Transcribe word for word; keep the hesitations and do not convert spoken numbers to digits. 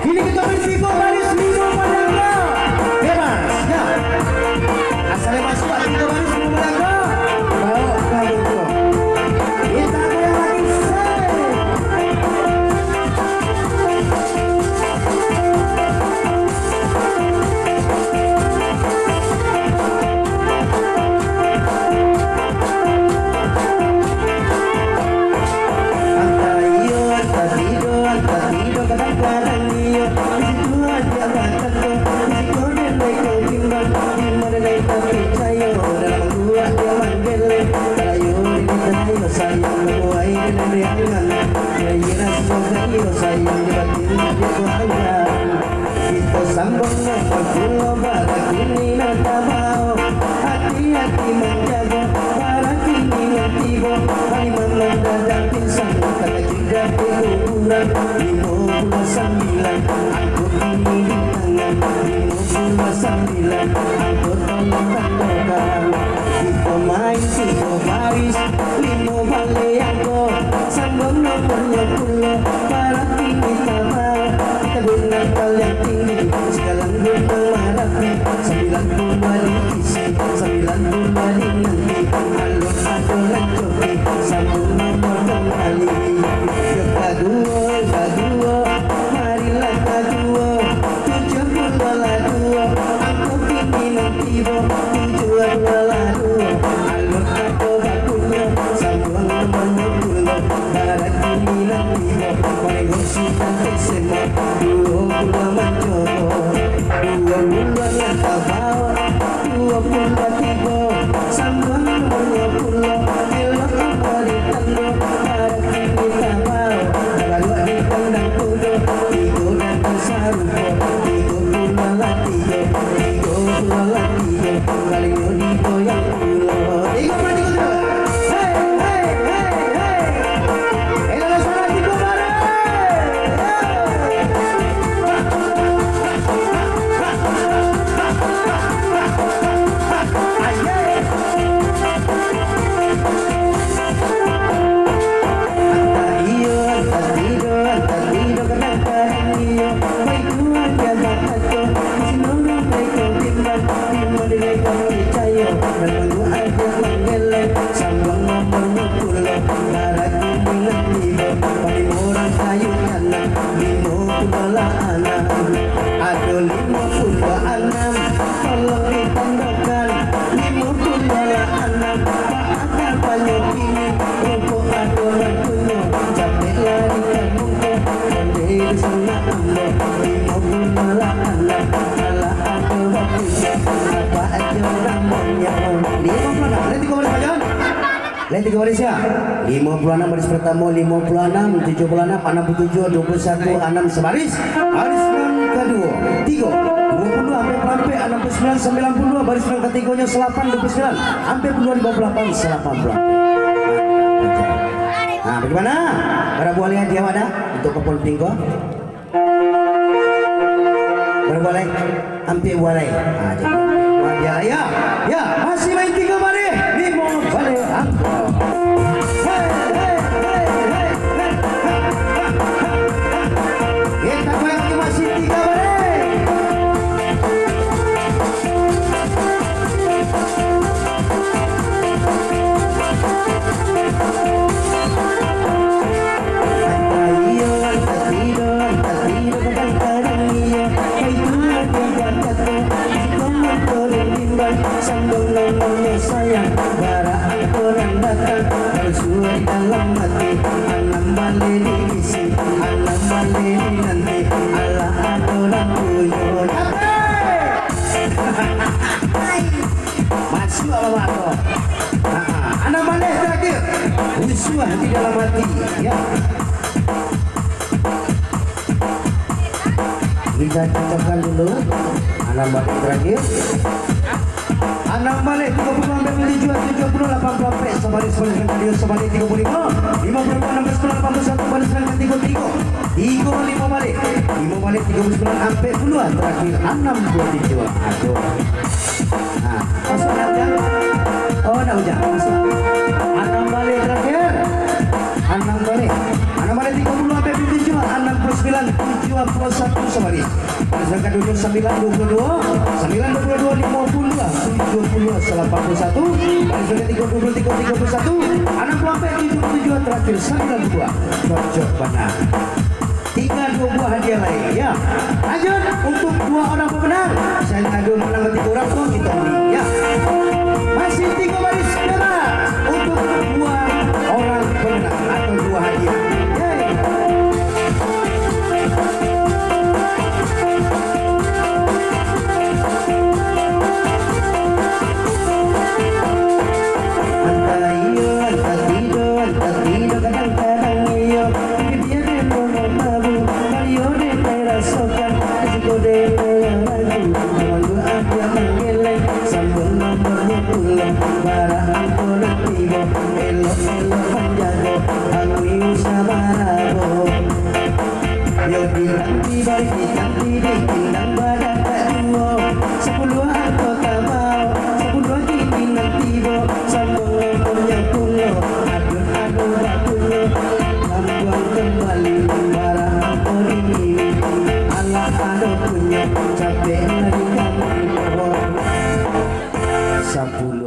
Kini kito main tigo baris limo balangkah. Bebas, ya. Asal masuk tigo baris limo balangkah. Bawa ka lungkuang. Kita goyang lagi, say. Antah iyo, antah tido, antah tido, kadang-kadang iyo. Di situ aja batako, di situ den baiko bimbang. Di mano den tapicayo, dalam gua dia manggeleng. Kalayo di tayo sayang, buai den riangan. Kira-kira semoga iyo sayang di batin dia kuangan. Kito sambung namo pulo, bara kini nan tabao. Hati-hati manjago, bara kini nan tibo. Halimah mandadak pingsan, takajuik dari kuburan. Limo puluah sambilan, angko kini di tangan. Limo puluah sambilan, angko tolong tandokan. Kito main tigo baris, limo baleh angko, sambung nomornyo pulo, bara kini tabao. Kita gunang paling tinggi, sekarang gunang Marapi, sambilan puluah diisi, sambilan puluah dinanti, alun ado nan coki, sambung nomor kembali. Yo kaduo, kaduo, marilah kaduo, tujuah puluah lah duo, angko kini nan tibo, tujuah puluah lah duo, alun ado bakunyo, sambuang nomornyo pulo, bara kini nan tibo, main gosip dan S M A, duo puluah mancobo, duo puluah nan tabao, duo puluah tigo, sambuang nomornyo pulo, elok ambo ditando, bara kini tabao, baruak di kandang kudo, tigo dan sarupo, tigo puluah lah tigo, tigo puluah lah tigo, balinyo digoyang pulo. Tigo puluah tigo, tigo. Hei, hei, hei, hei. Elok lah salah tigo bareh. Yo. Aye. Antah iyo, antah tido, antah tido, kadang-kadang iyo. Baitu aja batato, di sino urang baiko bimbang, di mano dek picayo, nan nunggu aja manggeleng, sambuang nomornyo pulo, bara kini nan tibo, palimo urang kayu tanam, limo puluah lah anam, ado limo puluah anam, tolong ditandokan, limo puluah lah anam, baa kabanyo kini, rupo ado nan punyo, capek lah di kampuang ko, ondeh di sanak ambo, limo puluah lah anam, alah ado bapunyo, apo ajo namonyo. Limo puluah anam, lagi tigo baris, Pak Jon. Lagi tigo baris, ya. Limo puluah anam baris partamo, limo puluah anam, tujuah puluah anam, anam puluah tujuah, duo puluah satu, anam sabaris. Baris nan kaduo, tigo, duo puluah, ampek puluah ampek, anam puluah sambilan, sambilan puluah, baris nan katigonyo salapan, duo puluah sambilan, ampek puluah, limo puluah lapan, salapan puluah ampek. Nah, bagaimana? Bara buah lai di awak dah untuk kepala tingkah? Bara buah lai? Ampek buah lai. Ah, jadi, buah dia, ya. Ya, masih main tigo baleh. Limo baleh angko. Hei, hei, hei, hei, hei. Kita goyang lagi, masih tigo baleh. Antah iyo, antah tido, antah tido, kadang-kadang iyo. Baitu aja batato, di siko motor bimbang, sambung nomornyo sayang, bara angko nan datang, baru suai dalam ati, anam baleh diisi, anam baleh dinanti, alah ado nan punyo. Capek! Masuak bapak ko. Ha, anam baleh terakhir. Rusuah di dalam hati. Ya. Kita cocokkan dulu. Anam baleh terakhir. Anam baleh tigo puluah, ampek puluah tujuah, tujuah puluah, lapan puluah ampek, sabaris, sabaris nan kaduo, sabaris tigo puluah limo, limo puluah dua, anam puluah sambilan, lapan puluah satu, baris nan katigo, tigo. Tigo limo baleh. Limo baleh tigo puluah sambilan, ampek puluah, terakhir anam puluah tujuah. Aduh. Nah, masuk dah, Ujang? Oh, dah, Ujang. Masuk. Anam baleh terakhir. Anam baleh. Anam baleh tigo puluah, ampek puluah tujuah, anam puluah sambilan, tujuah Dua puluh satu sabaris. Baris angka duo sambilan dua puluh dua, sambilan dua puluh dua, limo puluh dua, tujuh puluh dua, salapan puluh satu. Baris angka tigo puluh tiga, tiga puluh satu, anam puluh ampek, tujuh puluh tujuh, terakhir sambilan puluh dua. Cocok bana. Tingga dua buah hadiah lai, ya. Lanjut, untuk dua urang pamenang. Saya tadi manang tigo urang tu, kita beri, ya. Masih tigo baris perak untuk dua urang pamenang atau dua hadiah. Yeay. Antah iyo, antah tido, antah tido, kadang-kadang iyo. Bibia den mamabu, Mario den marasokan, risiko den maragu. Awan doa dia manggeleng, sambung nomornyo pulo. Bara angko nan tibo, elok-elok manjago, angui usah barabo. Yo bintang tibo, bintang tibo, bintang badan tak juo. Sapuluah angko tabao, sapuluah gigi nan tibo, sambung nomornyo pulo. Aduh, aduh, bakunyo, lambuang kambali, bara angko ini. Alah, ado punyo, capek lari ka mangko. Sapuluah.